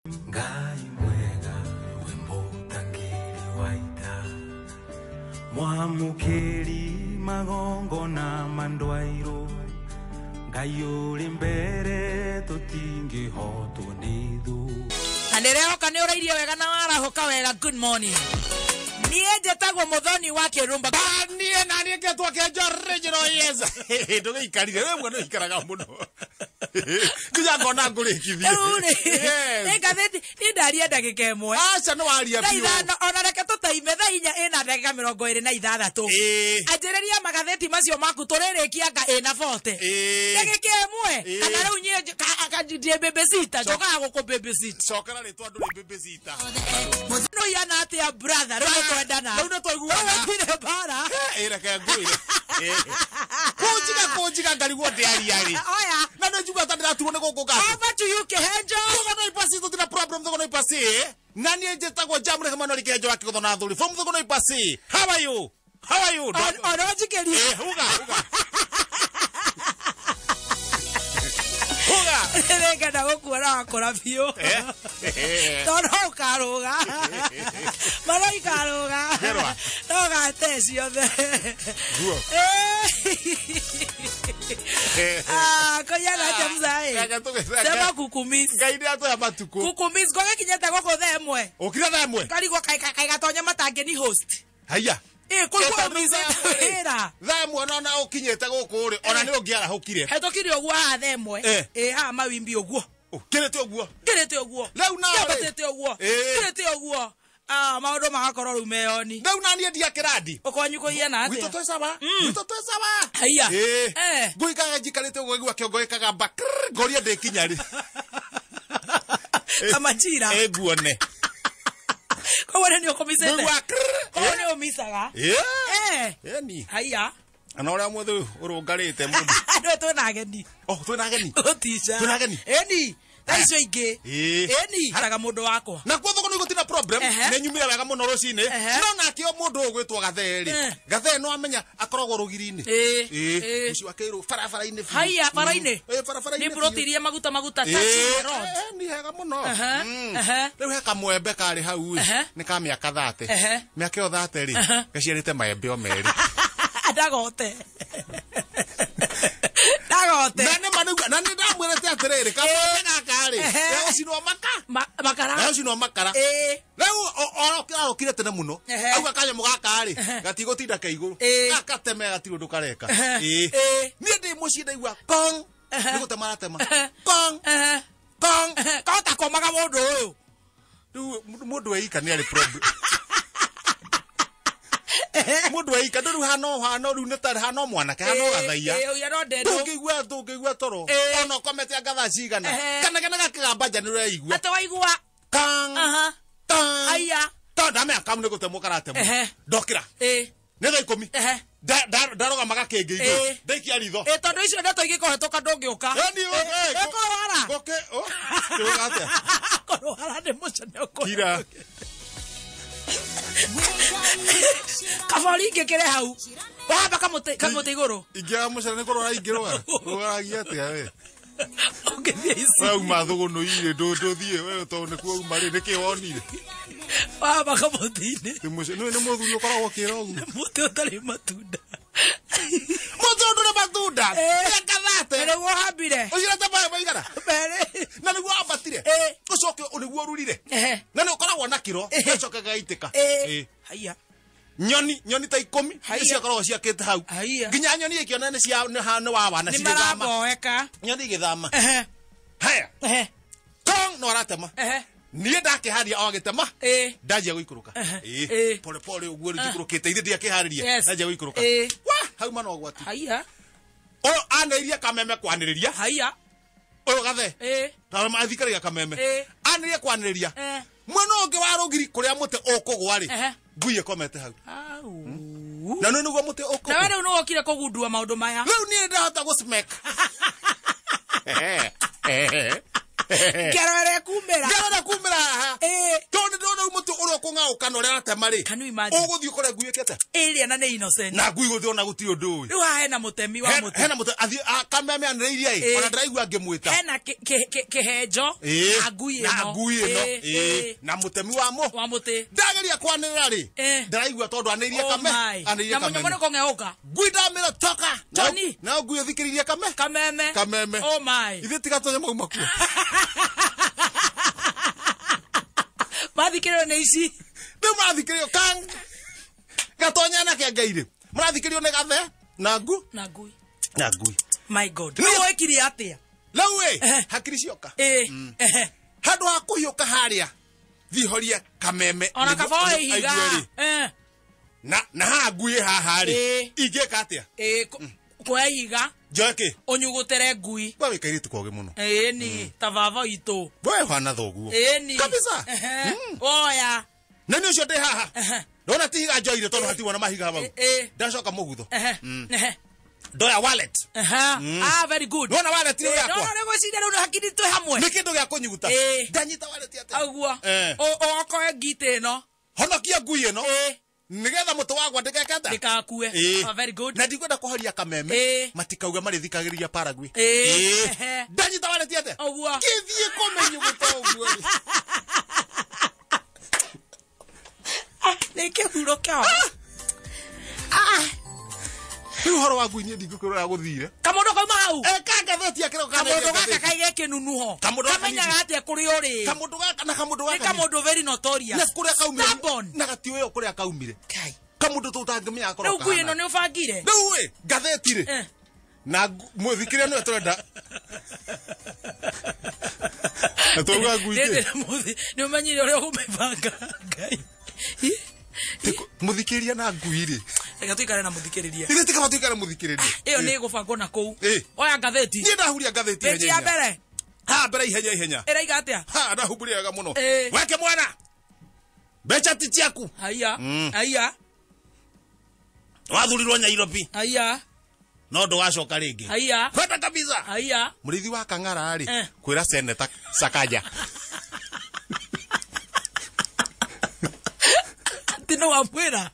Ngai mwega we mũtangĩri wa ita, mwamũkĩri magongona ma ndwairũ, Ngai ũrĩ mbere tũtingĩhotwo nĩ thũ. Na ndĩrehoka nĩ ũrairie wega na warahũka wega. Good morning, niĩ njĩtagwo Mũthoni wa Kĩrumba. Niĩ na niĩ ngetwo Kĩenjo original. Yes, ndũgĩikarire we mwana ũikaraga mũno nginya ngona ngũrĩkithie. Rĩu rĩ, nĩ ngathĩti niĩ ndaria ndagĩka 1. Aca, nĩ waria thaa biũ. 5, ona reke tũtaime, thaa 4 ĩna ndagĩka 26. Anjĩrĩria magathĩti macio maku, tũrĩrĩkia nga ĩna 40. Ndagĩka 1. Kana rĩu niĩ ndĩ babysitter, njokaga gũkũ babysit. Cokera rĩtwa, ndũrĩ babysitter. No iana atĩa, brother? Rĩu nĩtwendana. Rĩu nĩtwaiguana. Rĩu gũtirĩ mbara. Ĩ, reke ngwĩre, kũnjiga kũnjiga ngarigwo ndĩaria rĩ. Oya. Na nĩ njigua ta ndĩraturwo nĩ gũkũ gatũ. Over to you, Kĩhenjo. Thugono ipasi, tutina problem thugono ipasi. Na niĩ njĩtagwo Jamre Hamano Kĩhenjo wa Kĩgotho na Thuri from Thugono ipasi. How are you? How are you? Ona njikĩrie. Eh, huga huga huga. Nĩngenda gũkuona wakũra biũ. Tondũ no ũkarũga mano ikarũga. Ngerwa. No ũgate ciothe. Guo. Kũnyana atĩa, mzae? Reke Sema kukumis. Ngai nĩ atũhe matukũ. Kukumis gũgĩkinyĩte gũkũ thaa 1. Ũkire thaa 1. Karigwo kaĩ gatonya matangĩni host. Haiya. Ĩ, kũigua ũmicĩte wĩra. Thaa 1 ona ũkinyĩte gũkũ rĩ, ona nĩ ũngĩarahũkire. Hetũkire ũguo haha thaa 1. Ĩ, haha mawimbi ũguo. Ũkĩrĩte ũguo. Ngĩrĩte ũguo. Rĩu nawe rĩ. Kĩambatĩte ũguo. Ngĩrĩte ũguo. Ah, maũndũ magakorwo rĩu meyoni. Rĩu na niĩ ndiakĩrandi. Ũkwanyu kũhiana Gwitũ atĩa? twĩ sawa. Gwitũ twĩ sawa. Haiya. Ĩ. Ngũikaraga njikarĩte ũguo ngaigua kĩongo gĩkagamba krrr, ngoria ndĩkinya rĩ. Kamachira. Ĩ, nguone. Koguo nĩ ũkũmicĩte. Ngũigua krrr. Koguo nĩ ũmicaga. Ĩ. Ĩni. Haiya. Na ũrĩa mwothe ũrũngarĩte mũndũ. Andũ twĩna ageni. Oh, twĩna ageni. Gũtica. Twĩna ageni. Ĩni. Thaa icio ingĩ. Ĩni. Haraga mũndũ wakwa. Na kuo thoko nĩ gũtina problem. Nĩ nyumire wega mũno rũcinĩ. No nake o mũndũ ũyũ gwĩtwo Gathee rĩ, Gathee no amenya akoragwo rũgiri-inĩ. Ĩ. Mũciĩ wa kĩrũ barabara-inĩ biũ. Haiya, bara-inĩ. Ĩ, barabara-inĩ Nĩ mburoti biũ. iria maguta maguta touching the road. Nĩ hega mũno. Rĩu he kamwembe karĩ hau ĩ, nĩ ka mĩaka 30. Mĩaka ĩyo 30 rĩ, gaciarĩte maembe o merĩ. Ndagote. Ndagote. Na nĩ ma nĩguo- na nĩ ndamwĩrĩte atĩrĩrĩ, kamwembe gaka rĩ, gegũcinwo maka. Makara. Gegũcinwo makara. Rĩu arokire tene mũno. Auga kanyamũ gaka rĩ, gatigũtinda ke igũrũ. Gakateme gatirĩ ũndũ kareka. Niĩ ndĩ mũciĩ ndaigua kong, nĩ gũtema aratema kong kong. Kahota komaga mũndũ ũyũ. Rĩu mũndũ weika nĩ arĩ problem. Mũndũ weika ndũ rĩu hano hano rĩu nĩ tarĩ hano mwanake hano gathaiya. Ũyũ no ndendo. Tũngĩigua toro ona ũkomete anga thaa cigana, kana gakĩgamba nja nĩ ũraigua. Atĩ waigua. Kang kang. Aya. Tondũ ndamenya kamu nĩ gũtemwo karatemwo. Ndokĩra nĩ thaa 10. Ndarũgama gakĩngĩ igũrũ, ndaikia ritho. Ĩ, tondũ icio ndeto ingĩkũhetũka ndũngĩũka. Ĩni, Ĩkũrwara. Ngũkĩ, oh, kĩrũga atĩa? Kũrwara nĩ mũcene ũkũrwara. Kira. Kabori ingĩkĩre hau. Wahamba kamũtĩ kamũtĩ igũrũ. Ingĩaga mũcere nĩ kũrwara ingĩrwara. Ũrwaragia atĩa we? Ũngĩthiĩ ici. We uma thũgũnũ-inĩ, ndũthiĩ we tondũ nĩkuo uma rĩ, nĩkĩ wonire? Wahamba kamũtĩ-inĩ. Ti nĩ mũthuri ũkoragwo ũkĩra ũguo. Mũtĩ ũtarĩ matunda. Mũtĩ ũndũrĩ matunda. Mĩaka 30. Na nĩguo ũhambire. Ũciarĩte maĩ maigana? Merĩ. Na nĩguo wambatire. Ũcoke nĩguo ũrurire. Na nĩ ũkoragwo na kĩro, gĩcoke gĩgaitĩka. Haiya. Nyoni ta 10 Haiya. nĩ ciakoragwo ciakĩte hau. Haiya. Nginya nyoni ĩkĩona nĩ cia nĩ nĩ wawa na Nĩ cigĩthama. maramboeka. Nyoni igĩthama. Haya. Kong no aratema. Niĩ ndakĩharia o agĩtema. Ndanjia gũikũrũka. Pole pole ũguo rĩu njikũrũkĩte ithe ndiakĩharĩria. Ndanjia gũikũrũka. Wa, hau mana ũgwati. Haiya. Ũyũ anĩrĩrie kameme kwanĩrĩria. Haiya. Ũyũ gathe. Tondũ mathikaragia kameme. Anĩrĩrie kwanĩrĩria. Mwena ũngĩ wa rũgiri kũrĩa mũtĩ ũkũgwa rĩ, ngui ĩkomete hau. Na nĩ nĩguo mũtĩ ũkũgwa. Na we rĩu nĩwokire kũgundua maũndũ maya. Rĩu niĩ ndahota gũsmek. Ngero ĩrĩa ĩkumĩra. Ngero ĩrĩa ĩkumĩra haha. Tondũ nĩ ndĩrona rĩu mũtĩ ũrĩa ũkũng'aũka. kana ũrĩa aratema rĩ. Can you imagine? Ũgũthiĩ ũkore ngui ĩkĩte. Ĩrĩa na nĩ innocent. Na ngui gũthiĩ ona gũtirĩ ũndũ ũĩ. Rĩu haha hena mũtemi wa mũtĩ. Hena mũtemi athiĩ kameme anĩrĩirie ĩ. Ona ndĩraigua ngĩmwĩta. Hena kĩhenjo na ngui ĩno. Na ngui ĩno. Na mũtemi wa mũtĩ. Ndageria kwanĩrĩra rĩ. Ndĩraigua tondũ anĩrĩirie kame. Anĩrĩirie Na mũnyamũ nĩ kũng'eũka. Ngui ndamĩra toka. Tony. Na ngui ĩthikĩrĩirie kame. Kameme. Kameme. Oh my. Ithuĩ tiga tũnyamũ mauma kuo. Mathikĩrĩrio nĩ ici. Rĩu marathikĩrĩrio kang. Gatonya na kĩangeirĩ. Marathikĩrĩrio nĩ gathe na ngu. Na ngui. Na ngui. My God. Rĩu wekire atĩa? Rĩu ĩ hakiri cioka. Handũ ha kũhiũka harĩa thihorie kameme. Ona kaba oe ihiga. Na haha ngui haha rĩ. Ingĩka atĩa? Kuoya ihiga. Njoe kĩ? Ũnyugũtĩre ngui. We wĩ kairĩtu kogĩ mũno. Ĩni ta baba witũ. We ũhana thoguo. Ĩni. Kabisa. Oya. Na nĩ ũcio ndĩ haha. Ndona ti ihiga njoire tondũ hatirĩ na mahiga hau. Ndacoka mũgutho. Ndoya wallet. Ah, very good. Ndona wallet ĩyo yakwa. Ndona rĩgũciria rĩu hakiri twĩ hamwe. Nĩ kĩndũ gĩa kũnyuguta. Ndanyita wallet atĩa? Ũguo. Okoe ngitĩ ĩno. Honokia ngui ĩno. Nigetha mũtĩ wakwa ndĩgeke atĩa? Ndĩgakue. Very good. Na ndikwenda kũhoria kameme. Matikauge marĩthikagĩrĩria Paraguay. Ndanyita wallet atĩa? Ũguo. Kĩthiĩ kũmĩnyuguta ũguo. Nĩ kĩhuro kĩao. Rĩu ũhoro wa ngui niĩ ndingĩkwĩra ũrĩa gũthire. Kamũndũ kauma hau. Ka ngathĩti ya kĩroko kana Kamũndũ gaka kaige kĩnunuho. Kamenyaga atĩa kũrĩa ũrĩ. Kamũndũ gaka na kamũndũ gaka. Nĩ kamũndũ very notorious. Na kũrĩa kaumire. Na gatiũĩ kũrĩa kaumire. Kamũndũ tũtangĩmenya gakorwo Rĩu ngui ĩno nĩ ũbangire. Rĩu ĩ ngathĩti rĩ. Na mũthikĩria nĩwe tũrenda. Na twauga ngui kĩ? Nĩ ũmenyire ũrĩa ũkũmĩbanga. Ngai. Mũthikĩria na ngui rĩ. Reke tuikare na mũthikĩrĩria. Ithuĩ tikaba tuikare mũthikĩrĩria. Ĩyo nĩ ĩgũbangwo na kũu. Oya ngathĩti. Niĩ ndahuria ngathĩti ihenya. Ya mbere. Ha mbere ihenya ihenya. Ĩraiga atĩa? Ha ndahumbũria wega mũno. Weke mwana. Mbeca ti ciaku. Haiya. Haiya. Wathurirwo Nairobi. Haiya. No ndũgacoka rĩngĩ. Haiya. Kwenda kabisa. Haiya. Mũrĩithi wa Kang'ara rĩ kwĩra Seneta Sakaja. Tino wa mwĩra.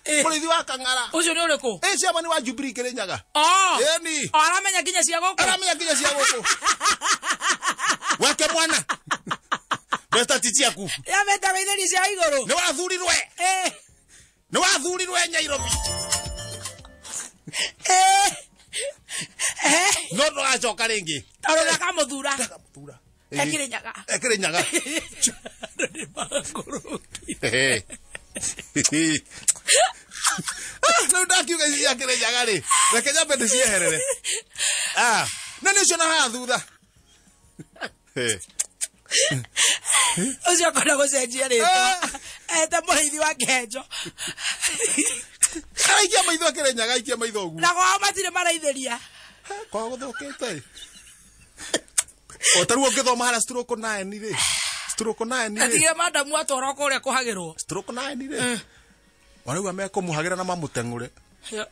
Mũrĩithi wa Kang'ara. Ũcio nĩ ũrĩkũ? Chairman wa Jubilee Kĩrĩnyaga. Ĩni. Aramenya nginya cia gũkũ. Aramenya nginya cia gũkũ. Weke mwana. Mbeca ti ciaku. Yambĩte gũithĩria cia igũrũ. Nĩ wathurirwe. Nĩ wathurirwe Nairobi. No ndũgacoka rĩngĩ. Tondũ ndakamũthura. Ndakamũthura. Ekĩrĩnyaga. Ekĩrĩnyaga. Nĩ makũrũki. Rĩu ndakiuga ici cia Kĩrĩnyaga rĩ. Reke nyambe ndĩcieherere. Na nĩ ũcio na haha thutha. Ũcio akwenda gũcenjia rĩtwa. Ete mũrĩithi wa kĩhenjo. Araikia maitho Kĩrĩnyaga, aikia maitho ũguo. Na kwao matirĩ maraithĩria. Kwao gũthũkĩte. O ta rĩu ũngĩthoma harĩa stroke 9 rĩ. Stroke 9 rĩ. Atigire madamu atwarwo kũrĩa kũhagĩrwo. Stroke 9 rĩ. Warauga mekũmũhagĩra na mamũteng'ũre.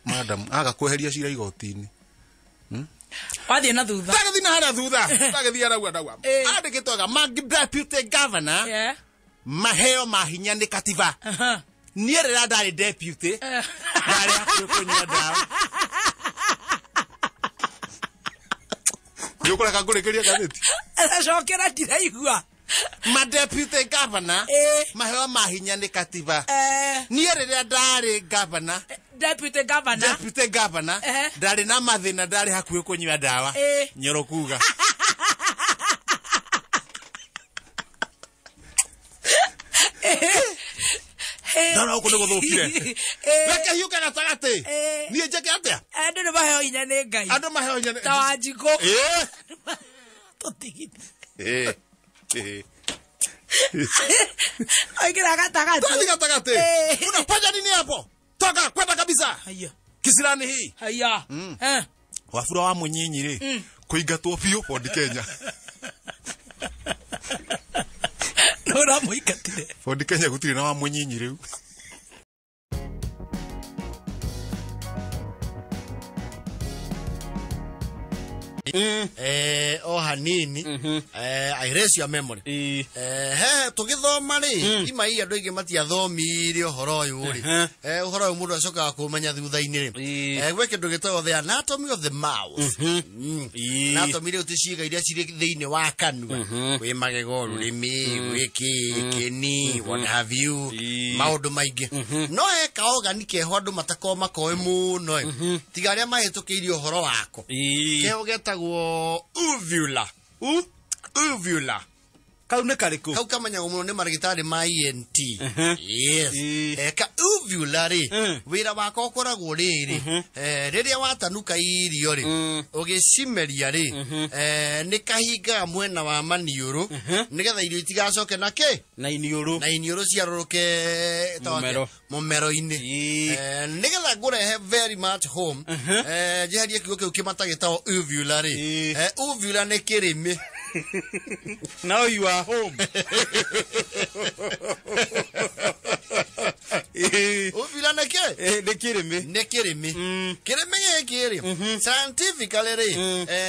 Madam aga kweheria cira igoti-inĩ. Wathiĩ na thutha. Ndagĩthiĩ na harĩa thutha. Ndagĩthiĩ arauga ndauga. Andĩkĩtwo wega deputy governor. Maheo mahinya nĩ katiba. Niĩ rĩrĩa ndarĩ deputy. Ndarĩ hakuhĩ kũnyua ndawa. Nĩ ũkũreka ngũrĩkĩrie ngathĩti? Cokera ndiraigua. Ma deputy governor maheo mahinya nĩ katiba. Niĩ rĩrĩa ndarĩ governor, deputy governor, deputy governor ndarĩ na mathĩna, ndarĩ hakuhĩ kũnyua ndawa. Nyoro kuga. Ndona gũkũ nĩ gũthũkire. Reke hiũke gatagatĩ. Niĩ njĩke atĩa? Andũ nĩ maheo hinya nĩ Ngai. Andũ maheo hinya nĩ ta Wanjikũ. Tũtigite. Oigĩra gatagatĩ. Twathi gatagatĩ. Unafanya nini hapo? Toka kwenda kabisa. Haya. Kisirani hii. Haya. Wafura wa mũnyinyi rĩ kũingatwo biũ Ford Kenya. No ũramũingatire. Ford Kenya gũtirĩ na wa mũnyinyi rĩu. O hanini I erase your memory. He tugithoma ri ima iya andu aingi matiathomire uhoro uyu ri. Uhoro uyu mundu acokaga kumenya thutha-ini ri. Gwe kindu gitagwo the anatomy of the mouth. Anatomy riu ti ciĩga iria cirĩ thĩinĩ wa kanua, kwĩ magego, rũrĩmĩ, gwĩ kĩni, what have you, maũndũ maingĩ. No he kaogani keho andũ matakoragwo makoĩ mũno, tiga arĩa mahĩtũkĩirie ũhoro wako. Keho getagwo uvula. Uvula. Kau nĩ karĩkũ? Kau kamanyagwo mũno nĩ marĩgĩtarĩ ma ENT. Yes. Ka uvula rĩ, wĩra wako ũkoragwo rĩrĩ, rĩrĩa watanuka irio rĩ, ũgĩcimeria rĩ, nĩ kahingaga mwena wa maniũrũ nĩgetha irio itigacoke na kĩ? Na iniũrũ. Na iniũrũ ciarũrũke mũmero-inĩ. Nĩgetha ngũrehe very much home, njeherie kiugo kĩu kĩmata gĩtagwo uvula rĩ. Uvula nĩ kĩrĩmĩ. Now you are home. Uvula nĩ kĩ? Nĩ kĩrĩmĩ. Nĩ kĩrĩmĩ. Kĩrĩmĩ gĩkĩ rĩ, scientifically rĩ,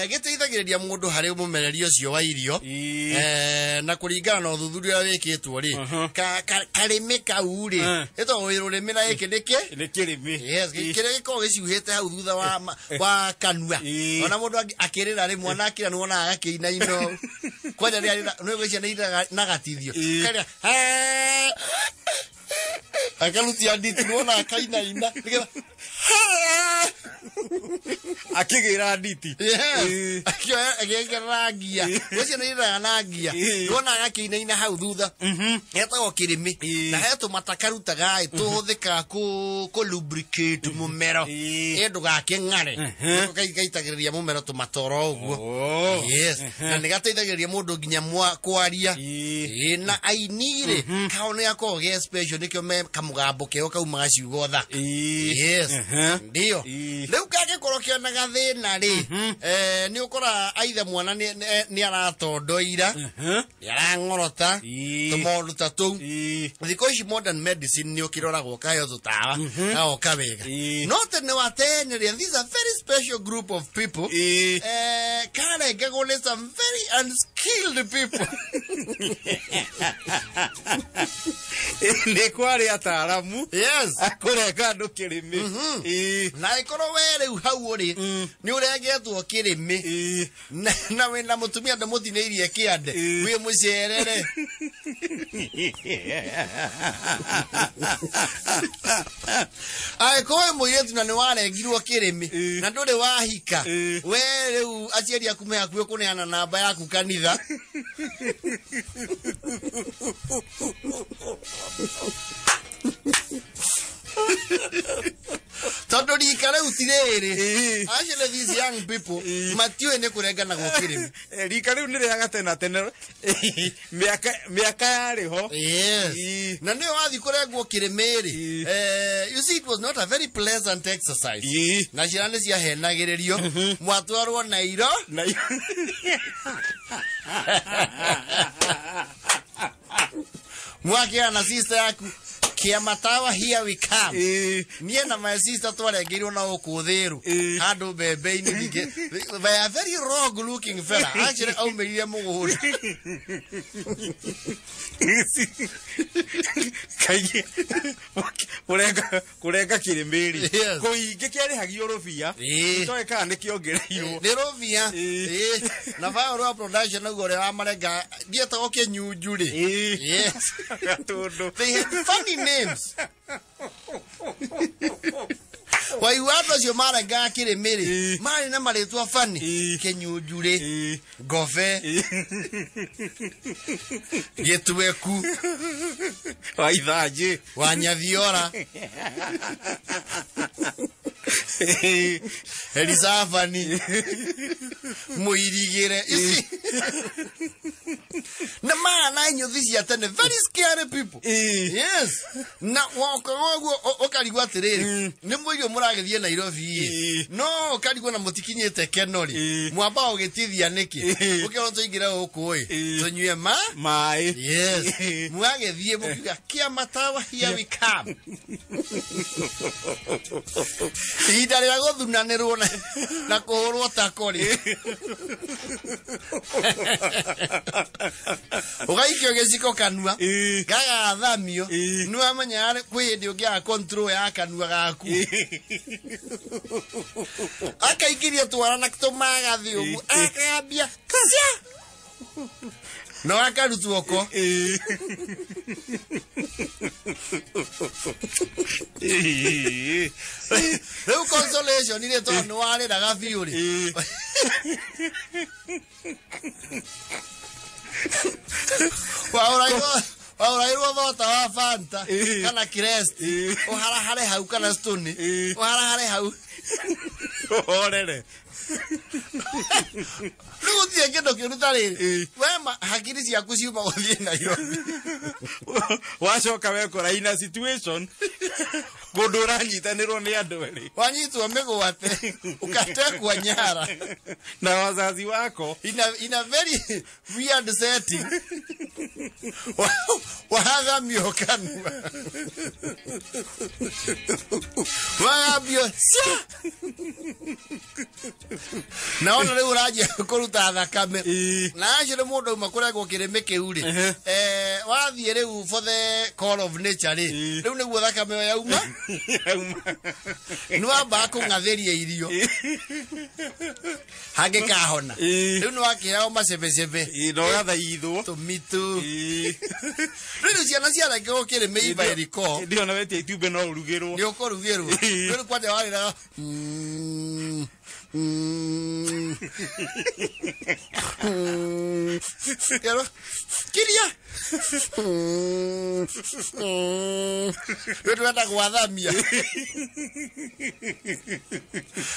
gĩteithagĩrĩria mũndũ harĩ mũmereria ũcio wa irio. Na kũringana na ũthuthuria ũrĩa wĩkĩtwo rĩ, karĩmĩ kau rĩ, ĩtagwo rũrĩmĩ na gĩkĩ nĩ kĩ? Nĩ kĩrĩmĩ. Yes, kĩrĩa gĩkoragwo gĩcuhĩte hau thutha wa kanua. Ona mũndũ akĩrĩra rĩ, mwana akĩrĩra nĩ wonaga gakĩinaina ũũ. Kwanja rĩrĩa nĩ ũguo ciana irĩraga na gatithio. Karĩa, akarutia nditi nĩwona akainaina nĩgetha akĩgĩra nditi. Yes. Agĩkĩra ngia. Ũcio nĩ irĩraga na ngia. Nĩwona agakĩinaina hau thutha. Getagwo kĩrĩmĩ. Na he tũmata karutaga ĩ tũhũthĩkaga kũ lubricate mũmero. Ĩ ndũgakĩng'are. Nĩko gaitagĩrĩria mũmero tũmatoro ũguo. Yes. Na nĩgateithagĩrĩria mũndũ nginya kwaria. Na aini rĩ, kao nĩ gakoragwo ge special nĩkĩo me kamũgambo keo kaumaga ciugo thaka. Yes. Ndio. Rĩu kangĩkorwo kĩona gathĩna rĩ, nĩ ũkora aitha mwana nĩ aratondoira, nĩ arang'orota, tũmaũndũ ta tũu. Thikũ ici modern medicine nĩ ũkĩroragwo ũkaheo tũtawa, gagoka wega. No tene wa tene rĩ, these are very special group of people. Karengagwo nĩ some very unskilled people. Nĩ kwarĩ ataaramu. Yes. Akũrenga andũ kĩrĩmĩ. Na ĩkorwo we rĩu hau ũrĩ, nĩ ũrengetwo kĩrĩmĩ. Na wĩna mũtumia ndũmũtinĩirie kĩande, wĩ mũcerere. Angĩkorwo wĩ mũirĩtu na nĩ warengirwo kĩrĩmĩ, na ndũrĩ wahika, we rĩu aciari aku me hakuhĩ kũneana namba yaku kanitha. Tondũ rika rĩu ti rĩrĩ. Actually these young people matiũĩ nĩ kũrenganagwo kĩrĩmĩ. Rika rĩu nĩ rĩa gatene tene. Mĩaka yarĩ ho. Yes. Na nĩyo wathiĩ kũrengwo kĩrĩmĩ rĩ, you see it was not a very pleasant exercise. Na ciana nĩ ciahenagĩrĩrio. Mwatwarwo Nairo. Mwakĩra na sister yaku Kĩamatawa, here we come. Niĩ na my sister twarengeirwo na gũkũ Thĩrũ handũ mbembe-inĩ ningĩ. They are very wrong looking fella. Actually aumĩrire mũgũnda. Kaingĩ kũrenga kĩrĩmĩ rĩ, kũingĩ kĩarĩhagio rũbia. Nĩtoĩ kana nĩkĩongereirwo. Nĩ rũbia. Na Baũrũ wa production ũguo ũrĩa wamarenga ndietagwo kĩnyunju rĩ. Yes. Gatũndũ. They had funny names. Waigua andũ acio marengaga kĩrĩmĩ rĩ, marĩ na marĩtwa funny. Kĩnyunju rĩ, Ngobe, Gĩtweku, wa Ithanjĩ, wa Nyathiora, Elisabani, Mũirigĩre. Na mana Nyuthi cia tene very scary people. Yes. Na wokoguo ukarigwo atiriri ni muirio muragithie Nairobi no ukarigwo na mutikinyite Kenori mwamba ugitithia niki ukiona tuingira guku i tunyue ma mai. Yes. Mwagithie mukiuga kia matawa here we come. Ihinda rĩa gũthunanĩrwo na kũhũrwo takori. Ugaikio gĩciko kanua gagathamio nĩwamenya kwĩ hĩndĩ ũngĩaga control ya kanua gaku akaingĩria twara na tũmagathĩ ũguo akambia cia no akarutwo ko. Rĩu consolation rĩ tondũ nĩ warĩraga biũ rĩ waũrairwo thota wa Fanta kana Crest ũharahare hau kana Stone ũharahare hau ũhorere. Rĩu gũtirĩ kĩndũ kĩũru ta rĩrĩ we hakiri ciaku ciuma gũthiĩ Nairobi wacoka wekora ina situation kũndũ ũranyitanĩrwo nĩ andũ erĩ wanyitwo mĩgwate ũkatekwo nyara na wazazi wako in a very weird setting wathamio kanua wathambio cia naona rĩu ũranjia kũruta thakame na acio nĩ mũndũ auma kũrengwo kĩrĩmĩ kĩu rĩ wathiĩ rĩu for the call of nature rĩ rĩu nĩguo thakame ĩyo yauma nĩ wambaga kũng'athĩria irio hangĩkahona rĩu nĩ wakĩheagwo macebecebe na ũgathaithwo tũmitu rĩu ciana ciarengagwo kĩrĩmĩ ibairiko ndio na wetia itumbĩ no ũrugĩrwo nĩ ũkũrugĩrwo rĩu kwanja warĩraga Kiria rĩu ndĩrenda gwathamia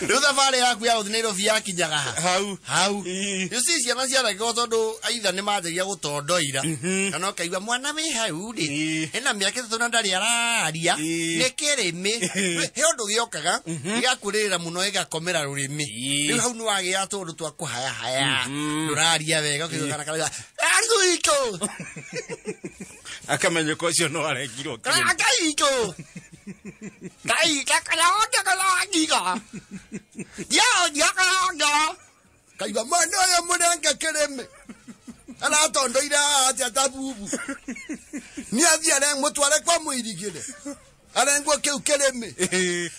rĩu thabarĩ yaku ya gũthiĩ Nairobi yakinyaga ha hau hau. You see ciana ciarengagwo tondũ aitha nĩ manjagia gũtondoira kana ũkaigua mwana wĩ hau rĩ ena mĩaka 3 na ndarĩ araria nĩ kĩrĩmĩ he ũndũ gĩokaga gĩgakũrĩrĩra mũno gĩgakomera rũrĩmĩ rĩu hau nĩ wagĩa tũndũ twa kũhayahaya ndũraria wega ũkaigua kana karauga aruiko akamenyeka ũcio no arengirwo akaiko kaigua mwana ũyũ mũrenge kĩrĩmĩ aratondoire atĩa ta bubu nĩ athiĩ mũtware kwa mũirigĩre arengwo kĩu kĩrĩmĩ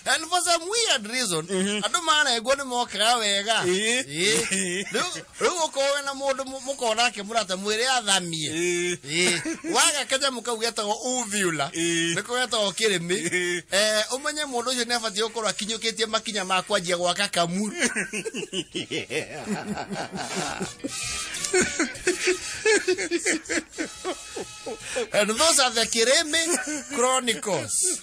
and for some weird reason andũ marengwo nĩ mokaga wega rĩu ũkorwo wĩna mũndũ mũkorwo nake mũrata mwĩre athamie waga kanyamũ kau getagwo uvula nĩko getagwo kĩrĩmĩ ũmenye mũndũ ũcio nĩ abatiĩ gũkorwo akinyũkĩtie makinya ma kwanjia gwaka kamuru. And those are the Kireme Chronicles.